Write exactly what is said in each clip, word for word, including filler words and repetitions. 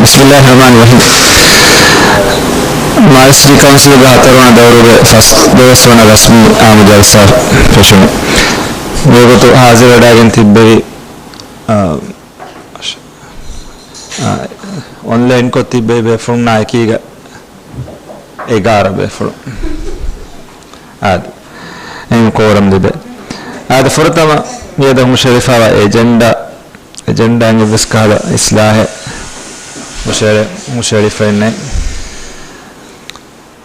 ބިސްމިއްލާހި ރަޙްމާނި ރަޙީމް. މާލެ ސިޓީ ކައުންސިލްގެ ހަތަރުވަނަ ދައުރުގެ ފަސް ދޮޅަސް ވަނަ ރަސްމީ އާއްމު ޖަލްސާ ފެށުނު. މިވަގުތު ހާޒިރުވެވަޑައިގެން ތިއްބެވި، އާ، އާ، އޮންލައިންކޮށް ތިއްބެވި ބޭފުޅުންނާ އެކީގަ އެގާރަ ބޭފުޅުން. އާދެ، އެހެން ކޯރަމް ލިބޭ. އާދެ، ފުރަތަމަ މިއަދު ހުށަހެޅިފައިވާ އެޖެންޑާ، އެޖެންޑާއިން އެއްވެސް ކަހަލަ އިސްލާހެއް ހުށަހެޅި-، ހުށަހެޅިފައެއް ނެތް.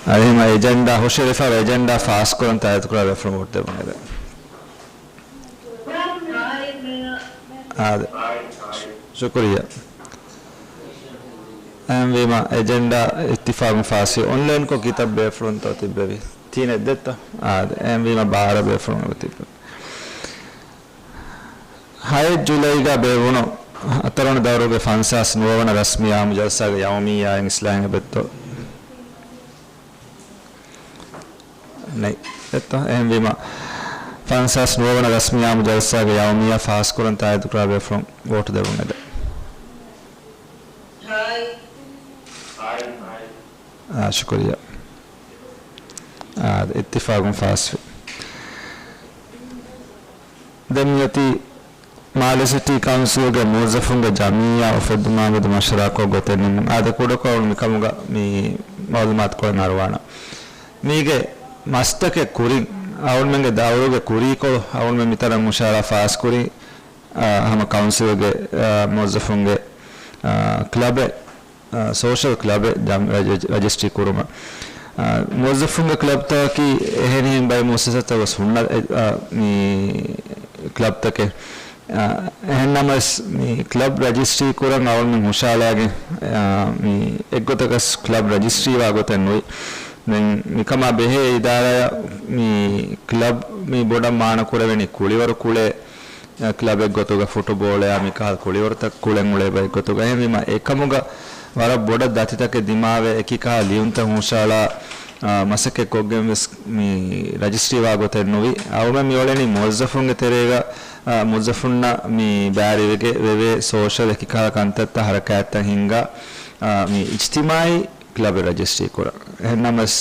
އަދި އެހެންވީމަ އެޖެންޑާ، ހުށަހެޅިފައިވާ އެޖެންޑާ ފާސްކުރަން ތާއީދުކުރާ ބޭފުޅުން ވޯޓް ދެއްވުން އެބަ. އާދެ. ޝުކުރިއްޔާ. އެހެންވީމަ އެޖެންޑާ އިއްތިފާގުން ފާސްވި. އޮންލައިންކޮށް ކިތައް ބޭފުޅުންތޯ ތިއްބެވި؟ ތީނެއް ދެއްތޯ؟ އާދެ. އެހެންވީމަ ބާރަ ބޭފުޅުން އެބަ ތިއްބެވި. ހައެއް ޖުލައިގަ ބޭއްވުނު ހަތަރުވަނަ ދައުރުގެ ފަންސާސް ނުވަވަނަ ރަސްމީ އާއްމު ޖަލްސާގެ ޔައުމިއްޔާއިން އިސްލާހެއް އެބައޮތްތޯ؟ ނެތް. އެއްތޯ؟ އެހެންވީމަ، ފަންސާސް ނުވަވަނަ ރަސްމީ އާއްމު ޖަލްސާގެ ޔައުމިއްޔާ ފާސްކުރަން ތާއީދުކުރާ ބޭފުޅުން ވޯޓު ދެއްވުން އެދެން. އާ، ޝުކުރިއްޔާ. އާ، އިއްތިފާގުން ފާސްވި. ދެން މިއޮތީ މާލެ ސިޓީ ކައުންސިލްގެ މުވައްޒަފުންގެ ޖަމިއްޔާ އުފެއްދުމާމެދު މަޝްވަރާކޮށް ގޮތެއް ނިންމުން. އާދެ، ކުޑަކޮށް މިކަމުގަ މި މައުލޫމާތުކޮޅެއް އަރުވާނަން. މީގެ މަސްތަކެއް ކުރިން، އަޅުމެންގެ ދައުރުގެ ކުރީކޮޅު، އަޅުމެން މިތަނަށް ހުށަހަޅާ ފާސްކުރި، އާ، ހަމަ ކައުންސިލްގެ، އާ، މުވައްޒަފުންގެ، އާ، ކްލަބެއް، އާ، ސޯޝަލް ކްލަބެއް ޖަމް-، ރަޖި-، ރަޖިސްޓްރީ ކުރުމަށް. އާ، މުވައްޒަފުންގެ ކްލަބްތަކަކީ އެހެނިހެން ބައެއް މުއައްސަސާތައް ވެސް ހުންނަ، އެ، އާ، މި ކްލަބްތަކެއް. އާ، އެހެންނަމަވެސް، މި ކްލަބް ރަޖިސްޓްރީ ކުރަން އަޅުމެން ހުށަހަޅާގެން، އާ، މި އެއްގޮތަކަސް ކްލަބް ރަޖިސްޓްރީވާ ގޮތެއް ނުވި. ދެން މިކަމާ ބެހޭ އިދާރާއަށް މި ކްލަބް މި ބޮޑަށް މާނަ ކުރެވެނީ ކުޅިވަރު ކުޅޭ، އާ، ކްލަބެއް ގޮތުގަ ފުޓުބޯޅަޔާ މިކަހަލަ ކުޅިވަރުތައް ކުޅެން އުޅޭ ބައެއް ގޮތުގަ. އެހެންވީމަ، އެކަމުގަ ވަރަށް ބޮޑަށް ދަތިތަކެއް ދިމާވެ، އެކި ކަހަލަ ލިޔުންތައް ހުށަހަޅާ، އާ، މަސައްކަތް ކޮށްގެން ވެސް މި ރަޖިސްޓްރީވާ ގޮތެއް ނުވި. އަޅުމެން މި އުޅެނީ މުވައްޒަފުންގެ ތެރޭގަ، އާ، މުވައްޒަފުންނަށް މި ބައިވެރިވެގެ ވެވޭ ސޯޝަލް އެކި ކަހަލަ ކަންތައްތައް ހަރަކާތްތައް ހިންގާ، އާ، މި އިޖްތިމާއީ ކްލަބެއް ރަޖިސްޓްރީ ކުރަން. އެހެންނަމަވެސް،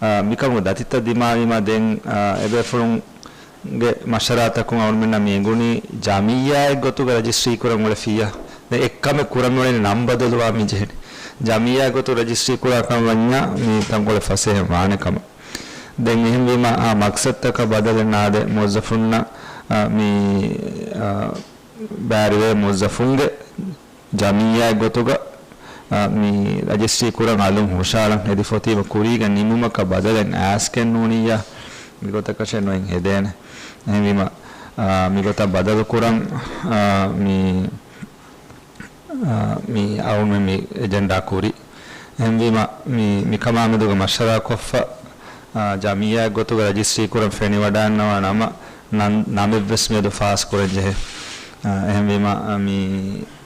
އާ، މިކަމުގެ ދަތިތައް ދިމާވީމަ ދެން، އާ، އެބޭފުޅުންގެ މަޝްވަރާތަކުން އަޅުމެންނަށް މި އެނގުނީ ޖަމިއްޔާއެއް ގޮތުގަ ރަޖިސްޓްރީ ކުރަން އުޅެފިއްޔާ. ދެން އެއްކަމެއް ކުރަން އުޅެނީ ނަން ބަދަލުވާ މި ޖެހެނީ. ޖަމިއްޔާއެއް ގޮތުގަ ރަޖިސްޓްރީ ކުރާ ކަމަށް ވަންޏާ މި ތަންކޮޅެއް ފަސޭހައިން ވާނެ ކަމަށް. ދެން އެހެންވީމަ، އާ، މަޤްޞަދުތަކަށް ބަދަލެއް ނާދޭ މުވައްޒަފުންނަށް، އާ، މި، އާ، ބައިވެރިވޭ މުވައްޒަފުންގެ ޖަމިއްޔާއެއް ގޮތުގަ، އާ، މި ރަޖިސްޓްރީ ކުރަން އަލުން ހުށަހަޅަން އެދިފޮތީމަ ކުރީގެ ނިމުމަކަށް ބަދަލެއް އައިސްގެން ނޫނިއްޔާ، މިގޮތަކަށެއް ނުއިން ހެދޭނެ. އެހެންވީމަ، އާ، މިގޮތަށް ބަދަލު ކުރަން، އާ، މި، އާ، މި އަޅުމެން މި އެޖެންޑާ ކުރި. އެހެންވީމަ، މި، މިކަމާމެދުގަ މަޝްވަރާކޮށްފަ، އާ، ޖަމިއްޔާއެއް ގޮތުގަ ރަޖިސްޓްރީ ކުރަން ފެނިވަޑައިންނަވާ ނަމަ، ނަން-، ނަމެއްވެސް މިއަދު ފާސް ކުރަން ޖެހޭ. އާ، އެހެންވީމަ، އާ، މި،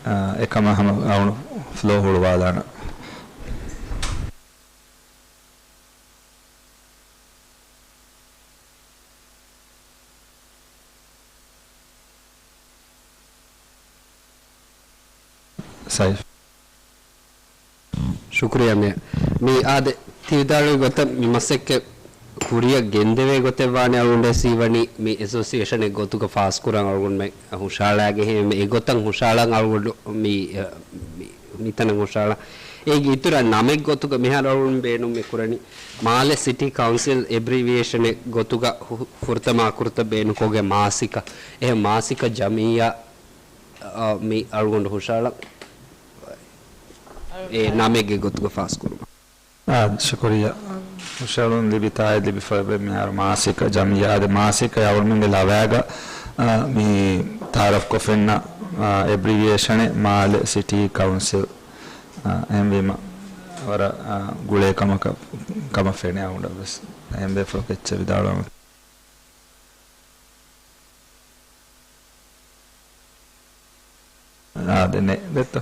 އާ، އެކަމަށް ހަމަ އަޅުން ފްލޯ ހުޅުވާލާނަން. ސައިފް. ޝުކުރިއްޔާ މޭޔަރ. މި އާދެ، ތި ވިދާޅުވި ގޮތަށް މި މަސައްކަތް ކުރިއަށް ގެންދެވޭ ގޮތެއް ވާނެ އަޅުގަނޑު އެސީ ވަނީ މި އެސޯސިއޭޝަނެއް ގޮތުގަ ފާސްކުރަން އަޅުގަނޑުމެން ހުށަހަޅާގެ ހެވީމަ އެގޮތަށް ހުށަހަޅަން އަޅުގަނޑު މި، މި، މިތަނަށް ހުށަހަޅަން. އޭގެ އިތުރަށް ނަމެއް ގޮތުގަ މިހާރު އަޅުގަނޑު ބޭނުން މި ކުރަނީ މާލެ ސިޓީ ކައުންސިލް އެބްރިވިއޭޝަނެއް ގޮތުގަ ހު-، ފުރަތަމަ އަކުރުތައް ބޭނުންކޮށްގެން މާސިކަ. އެހެން މާސިކަ ޖަމިއްޔާ، އަ، މި އަޅުގަނޑު ހުށަހަޅަން އެ ނަމެއްގެ ގޮތުގަ ފާސްކުރުމަށް. އާ، ޝުކުރިއްޔާ. ހުށަހެޅުން ލިބި ތާއީދު ލިބިފައިވޭ މިހާރު މާސިކަ ޖަމިއްޔާ. އާދެ، މާސިކަ އަޅުމެންގެ ލަވައިގަ، އާ، މި ތައާރަފްކޮށްފައިންނަ، އާ، އެބްރިވިއޭޝަނެއް މާލެ ސިޓީ ކައުންސިލް. އާ، އެހެންވީމަ ވަރަށް، އާ، ގުޅޭ ކަމަކަށް، ކަމަށް ފެނޭ އަޅުގަނޑަށް ވެސް. އެހެން ބޭފުޅަކު އެއްޗެއް ވިދާޅުވަމު. އާދެ، ނެތް ދެއްތޯ.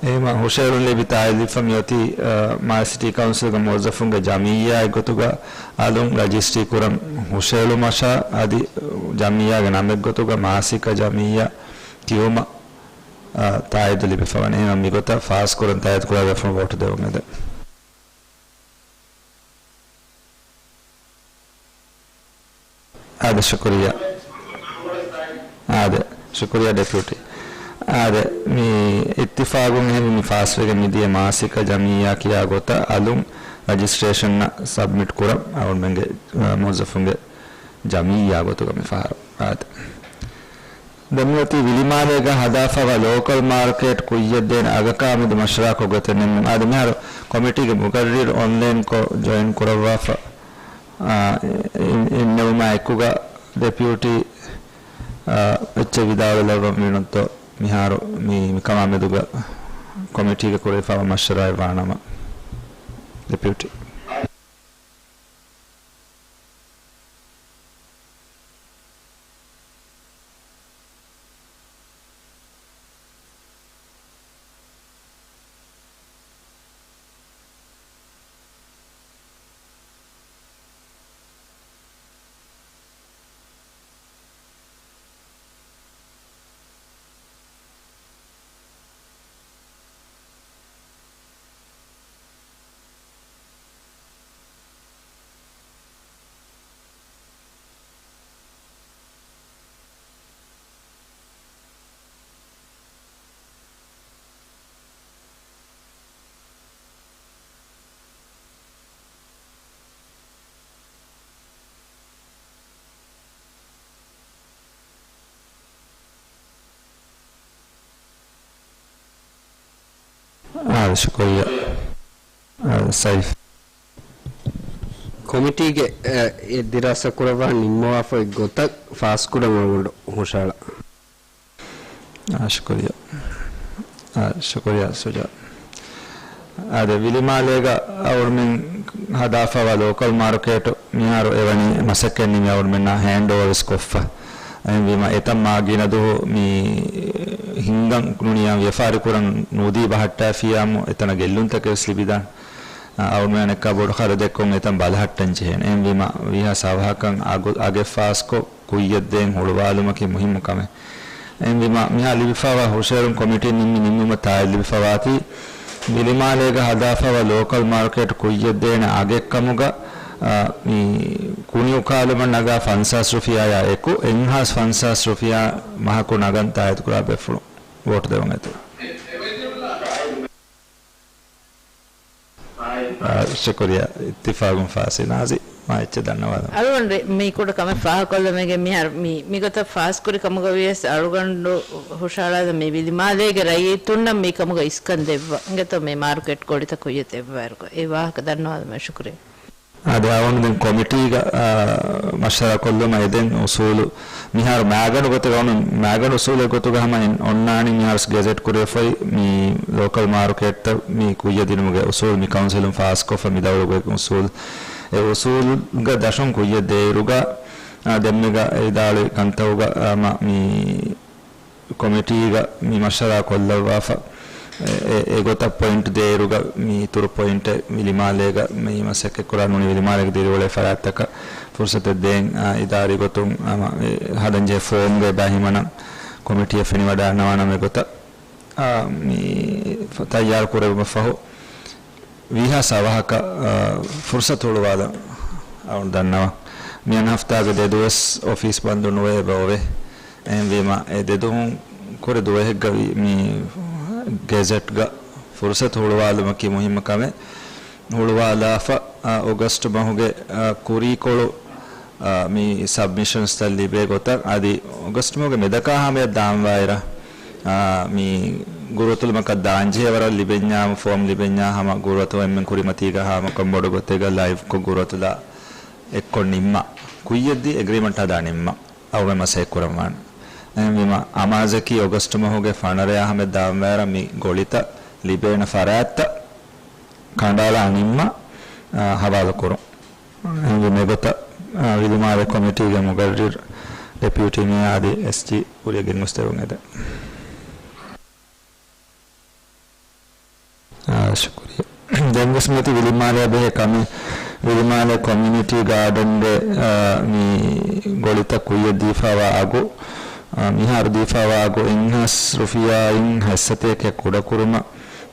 އެހެންވީމަ ހުށަހެޅުން ލިބި ތާއީދު ލިބިފަ މިއޮތީ، އާ، މާލެ ސިޓީ ކައުންސިލްގެ މުވައްޒަފުންގެ ޖަމިއްޔާއެއް ގޮތުގަ އަލުން ރަޖިސްޓްރީ ކުރަން ހުށަހެޅުމަށާ އަދި ޖަމިއްޔާގެ ނަމެއް ގޮތުގަ މާސިކަ ޖަމިއްޔާ ކިޔުމަށް އާ، ތާއީދު ލިބިފަވަނީ. އެހެންވީމަ މިގޮތަށް ފާސްކުރަން ތާއީދުކުރާ ބޭފުޅުން ވޯޓު ދެވުން އެދެން. އާދެ، ޝުކުރިއްޔާ. އާދެ، ޝުކުރިއްޔާ ޑެޕިއުޓީ. އާދެ، މި އިއްތިފާގުން އެހެން މި ފާސްވެގެން މިދިޔަ މާސިކަ ޖަމިއްޔާ ކިޔާ ގޮތަށް އަލުން ރަޖިސްޓްރޭޝަންއަށް ސަބްމިޓް ކުރަން އަޅުގަނޑުމެންގެ، އަ، މުވައްޒަފުންގެ ޖަމިއްޔާ ގޮތުގަ މި ފަހަރު. އާދެ. ދެން މިއޮތީ ވިލިމާލޭގަ ހަދާފަވާ ލޯކަލް މާރުކޭޓް ކުއްޔަށްދޭނެ އަގަކާމެދު މަޝްވަރާކޮށް ގޮތެއް ނިންމުން. އާދެ، މިހާރު ކޮމިޓީގެ މުގައްރިރު އޮންލައިންކޮށް ޖޮއިން ކުރައްވާފަ، އާ، އި-، އި-، އިންނެވުމާ އެކުގަ ޑެޕިއުޓީ، އާ، އެއްޗެއް ވިދާޅުލައްވަން ވީނުތޯ މިހާރު މި-، މިކަމާމެދުގަ ކޮމިޓީގަ ކުރެވިފަވާ މަޝްވަރާއެއް ވާނަމަ. ޑެޕިއުޓީ. އާ، ޝުކުރިއްޔާ. އާ، ސައިފް. ކޮމިޓީގެ، އެ، އެ ދިރާސާ ކުރައްވާ ނިންމަވާފައި ގޮތަށް ފާސްކުރަން އަޅުގަނޑު ހުށަހަޅާ. އާ، ޝުކުރިއްޔާ. އާ، ޝުކުރިއްޔާ ސުޖާ. އާދެ، ވިލިމާލޭގަ އަޅުގަނޑުމެން ހަދާފަވާ ލޯކަލް މާރުކޭޓު މިހާރު އެވަނީ މަސައްކަތް ނިމި އަޅުގަނޑުމެންނާ ހޭންޑް އޯވަރވެސް ކޮށްފަ. އެހެންވީމަ އެތައް މާ ގިނަ ދުވަހު މި ހިންގަން ނޫނިޔާ ވިޔަފާރި ކުރަން ނުދީ ބަހައްޓާފިޔާމު އެތަނަށް ގެއްލުންތަކެއް ވެސް ލިބިދާނެ. އަ، އަޅުގަނޑުމެންނަށް އެކާ ބޮޑު ޚަރަދެއްކޮށް އެތަން ބަލަހައްޓަން ޖެހޭނެ. އެހެންވީމަ ވީހާ ސަވަހަކަށް އަގު-، އަގެއް ފާސްކޮށް ކުއްޔަށްދޭން ހުޅުވާލުމަކީ މުހިއްމު ކަމެއް. އެހެންވީމަ މިހާ ލިބިފައިވާ ހުށަހެޅުން ކޮމިޓީން ނިންމި ނިންމުމަށް ތާއީދު ލިބިފަވާތީ، ވިލިމާލޭގަ ހަދާފައިވާ ލޯކަލް މާރުކޭޓް ކުއްޔަށްދޭނެ އަގެއްކަމުގަ، އަ، މި ކުނިއުކާލުމަށް ނަގާ ފަންސާސް ރުފިޔާއާ އެކު އެއްހާސް ފަންސާސް ރުފިޔާ މަހަކު ނަގަން ތާއީދުކުރާ ބޭފުޅުން ވޯޓު ދެވުން އެދެން. އާ، ޝުކުރިއްޔާ. އިއްތިފާގުން ފާސްވި. ނާޒި، މާ އެއްޗެއް ދަންނަވާލަން. އަޅުގަނޑު މި ކުޑަ ކަމެއް ފާހަގަކޮށްލަމޭގެ މިހާރު މި، މިގޮތަށް ފާސްކުރި ކަމުގަ ވިޔަސް އަޅުގަނޑު ހުށަހަޅާލަން މި ވިލިމާލޭގެ ރައްޔިތުންނަށް މި ކަމުގަ އިސްކަން ދެއްވާ. އިނގޭތޯ މި މާރުކޭޓް ގޮޅިތައް ކުއްޔަށް ދެއްވާއިރު އެ ވާހަކަ ދަންނަވާލަމޭ. ޝުކުރިއްޔާ. އާދެ، އަޅުގަނޑު ދެން ކޮމިޓީގަ، އާ، މަޝްވަރާ ކޮށްލުމަށް އެދެން އުސޫލު މިހާރު މައިގަނޑު ގޮތުގަ އޮން-، މައިގަނޑު އުސޫލެއް ގޮތުގަ ހަމަ އެން އޮންނާނީ މިހާރު ގެޒެޓް ކުރެވިފައި މި ލޯކަލް މާރުކޭޓްތައް މި ކުއްޔަށް ދިނުމުގެ އުސޫލު މި ކައުންސިލުން ފާސްކޮށްފަ މި ދައުރުގެ އުސޫލު. އެ އުސޫލުގެ ދަށުން ކުއްޔަށް ދޭއިރުގަ، އާ، ދެންމެގަ އެ ވިދާޅުވި ކަންތައްގަ ހަމަ މި ކޮމިޓީގަ މި މަޝްވަރާ ކޮށްލައްވާފަ. އެ، އެ، އެގޮތަށް ޕޮއިންޓް ދޭއިރުގަ މި އިތުރު ޕޮއިންޓެއް ވިލިމާލޭގަ މި މަސައްކަތްކުރާ ނޫނީ ވިލިމާލޭގެ ދިރިއުޅޭ ފަރާތްތަކަށް ފުރުސަތެއް ދޭން، އާ، އިދާރީ ގޮތުން ހަމަ އެ ހަދަންޖެހޭ ފޯމްގެ ބައިހިމަނަށް ކޮމިޓީއަށް ފެނިވަޑައިގަންނަވާނަމޭ ގޮތަށް، އާ، މި ތައްޔާރު ކުރެވުމަށް ފަހު، ވީހާ ސަވަހަކަށް، އާ، ފުރުސަތު ހުޅުވާލަން އަޅުގަނޑު ދަންނަވަން. މިއަންނަ ހަފްތާގެ ދެ ދުވަސް އޮފީސް ބަންދު ނުވެ އެބަ އޮވޭ. އެހެންވީމަ، އެ ދެ ދުވަހުން ކުރެ ދުވަހެއްގަ ވި-، މި ގެޒެޓްގަ ފުރުސަތު ހުޅުވާލުމަކީ މުހިއްމު ކަމެއް. ހުޅުވާލާފަ، އާ، އޮގަސްޓް މަހުގެ، އާ، ކުރީކޮޅު، އާ، މި ސަބްމިޝަންސްތައް ލިބޭ ގޮތަށް އަދި އޮގަސްޓް މަހުގެ މެދަކާ ހަމަޔަށް ދާންވާއިރަށް، އާ، މި ގުރުއަތުލުމަކަށް ދާންޖެހޭ ވަރަށް ލިބެންޏާ، ފޯމް ލިބެންޏާ ހަމަ ގުރުއަތު އެންމެން ކުރިމަތީގަ ހާމަކަން ބޮޑު ގޮތެއްގަ ލައިވްކޮށް ގުރުއަތުލާ އެއްކޮށް ނިންމާ. ކުއްޔަށްދީ އެގްރީމަންޓް ހަދާ ނިންމާ. އަޅުގަނޑު މަސައްކަތް ކުރަންވާނެ. އެހެންވީމަ، އަމާޒަކީ އޮގަސްޓް މަހުގެ ފަނަރަޔާ ހަމަޔަށް ދާންވާއިރަށް މި ގޮޅިތައް ލިބޭނެ ފަރާތްތައް ކަނޑައަޅާ ނިންމާ، އާ، ހަވާލުކުރުން. އެހެންވީމަ އެގޮތަށް، އާ، ވިލިމާލެ ކޮމިޓީގެ މުގައްރިރު، ޑެޕިއުޓީ މޭޔާ އަދި އެސްޖީ ކުރިއަށް ގެންގޮސްދެވުން އެދެން. އާ، ޝުކުރިއްޔާ. ދެންވެސް މިއޮތީ ވިލިމާލެއާ ބެހޭ ކަމެއް. ވިލިމާލެ ކޮމިއުނިޓީ ގާޑަންގެ، އާ، މި ގޮޅިތައް ކުއްޔަށް ދީފައިވާ އަގު އާ، މިހާރު ދީފާވާ އަގު އެއްހާސް ރުފިޔާއިން ހަތްސަތޭކަ ކުޑަކުރުމަށް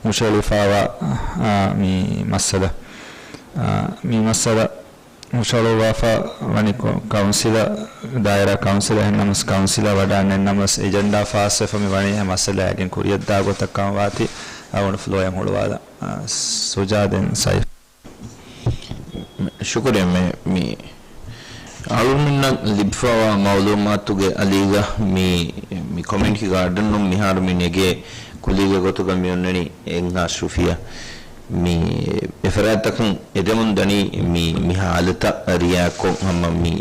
ހުށައެޅިފާވާ، އާ، މި މައްސަލަ، އާ، މި މައްސަލަ ހުށައެޅުއްވާފަ ވަނީ ކޮ-، ކައުންސިލަށް، ދާއިރާ ކައުންސިލަށް އެހެންނަމަސް ކައުންސިލަށް ވަޑައިގަންނަން ނަމަސް އެޖެންޑާ ފާސްވެފަ މި ވަނީ އެ މައްސަލައިގެން ކުރިއަށްދާ ގޮތަށް ކަމަށް ވާތީ އަޅުގަނޑު ފްލޯއަށް ހުޅުވާލަން. އާ، ސުޖާ ދެން ސައިފް. ޝުކުރިއްޔާ މެ-، މި އަޅުގަނޑުމެންނަށް ލިބިފައިވާ މައުލޫމާތުގެ އަލީގަ މި، މި ކޮމިއުނިޓީ ގާޑަނުން މިހާރު މި ނެގޭ ކުލީގެ ގޮތުގަ މި އޮންނަނީ އެއްހާސް ރުފިޔާ. މި އެފަރާތްތަކުން އެދެމުން ދަނީ މި، މި ހާލަތަށް ރިއާކޮށް ހަމަ މި،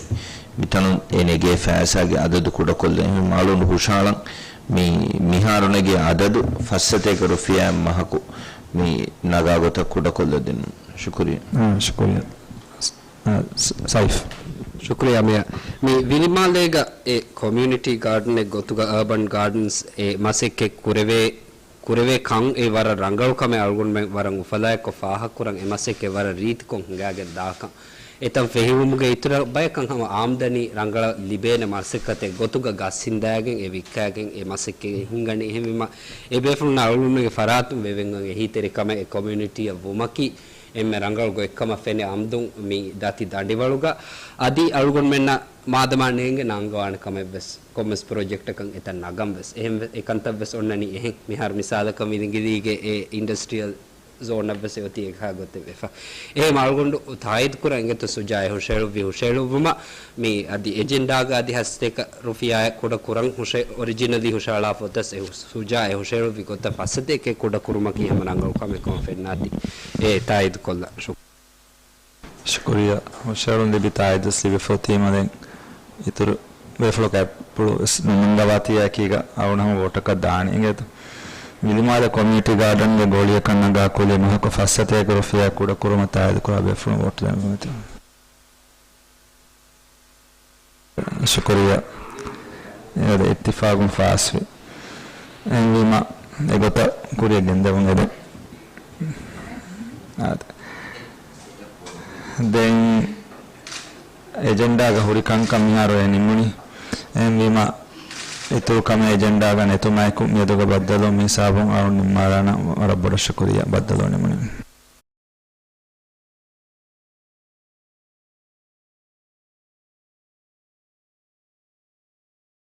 މިތަނުން އެ ނެގޭ ފައިސާގެ އަދަދު ކުޑަކޮށްލަން. އެހެން އަޅުގަނޑު ހުށައަޅަން މި، މިހާރު ނެގޭ އަދަދު ފައްސަތޭކަ ރުފިޔާއެއް މަހަކު މި ނަގާ ގޮތަށް ކުޑަކޮށްލަދިނުން. ޝުކުރިއްޔާ. އާ، ޝުކުރިއްޔާ. އާ، ސ-، ސައިފް. ޝުކުރިއްޔާ މިޔާ. މި ވިލިމާލޭގަ އެ ކޮމިއުނިޓީ ގާޑަނެއް ގޮތުގަ އާބަން ގާޑަންސް އެ މަސައްކަތް ކުރެވޭ، ކުރެވޭ ކަން އެ ވަރަށް ރަނގަޅު ކަމެއް އަޅުގަނޑުމެން ވަރަށް އުފަލާއެއްކޮށް ފާހަގަކުރަން އެ މަސައްކަތް ވަރަށް ރީތިކޮށް ހިނގާގެން ދާކަން. އެތަން ފެހިވުމުގެ އިތުރަށް ބަޔަކަށް ހަމަ އާމްދަނީ ރަނގަޅަށް ލިބޭނެ މަސައްކަތެއް ގޮތުގަ ގަސް ހިންދާގެން އެ ވިއްކާގެން އެ މަސައްކަތް ހިންގަނީ. އެހެންވީމަ އެ ބޭފުޅުންނަށް އަޅުގަނޑުމެންގެ ފަރާތުން ވެވެން އެހީތެރިކަމެއް އެ ކޮމިއުނިޓީއަށް ވުމަކީ އެންމެ ރަނގަޅު ގޮތްކަމަށް ފެނޭ. އާމްދުން މި ދަތި ދަނޑިވަޅުގަ އަދި އަޅުގަނޑުމެންނަށް މާދަމާ ނޭނގެ ނަންގަވާނެ ކަމެއްވެސް ކޮންމެސް ޕްރޮޖެކްޓަކަށް އެތަން ނަގަން ވެސް. އެހެން ވެ-، އެކަންތައް ވެސް އޮންނަނީ އެހެން. މިހާރު މިސާލަކަށް ވިލިނގިލީގެ އެ އިންޑަސްޓްރިއަލް ޒޯނަށް ވެސް އެ އޮތީ އެކާ ގޮތެއް ވެފަ. އެހެން އަޅުގަނޑު ތާއީދު ކުރަން އިނގޭތޯ ސުޖާ އެ ހުށައެޅުއްވި ހުށައެޅުއްވުމަށް މި އަދި އެޖެންޑާގަ އަދި ހަސްތޭކަ ރުފިޔާއެއް ކުޑަ ކުރަން ހުށަ-، އޮރިޖިނަލީ ހުށައަޅާފަ އޮތަސް އެ ހު-، ސުޖާ އެ ހުށައެޅުއްވި ގޮތަށް ފައްސަތޭކަ ކުޑަ ކުރުމަކީ ހަމަ ރަނގަޅު ކަމެއް ކަމަށް ފެންނާތީ އެ ތާއީދު ކޮށްލަން. ޝު- ޝުކުރިއްޔާ. ހުށައެޅުން ލިބި ތާއީދުވެސް ލިބިފަ އޮތީމަ ދެން އިތުރު ބޭފުޅަކަށް އަތްޕުޅު ވެސް ނުނިންގަވާތީ އެކީގަ އަޅުގަނޑު ހަމަ ވޯޓަކަށް ދާނީ އިނގޭތޯ. ވިލިމާލެ ކޮމިއުނިޓީ ގާޑަންގެ ގޮޅިއަކަށް ނަގާ ކުލި މަހަކު ފައްސަތޭކަ ރުފިޔާ ކުޑަކުރުމަށް ތާއީދު ކުރާ ބޭފުޅުން ވޯޓު ދެން ވެތި. ޝުކުރިއްޔާ. އެ އިއްތިފާގުން ފާސްވި. އެހެންވީމަ އެގޮތަށް ކުރިއަށް ގެންދެވުން އެދެން. އާދެ. ދެން އެޖެންޑާގަ ހުރި ކަންކަން މިހާރު އެ ނިމުނީ. އެހެންވީމަ އިތުރު ކަމެއް އެޖެންޑާގަ ނެތުމާއެކު މިއަދުގެ ބައްދަލުވުން މި ހިސާބުން އަޅު ނިންމާލާނަން. ވަރަށް ބޮޑަށް ޝުކުރިއްޔާ. ބައްދަލުވުން ނިމުނީ.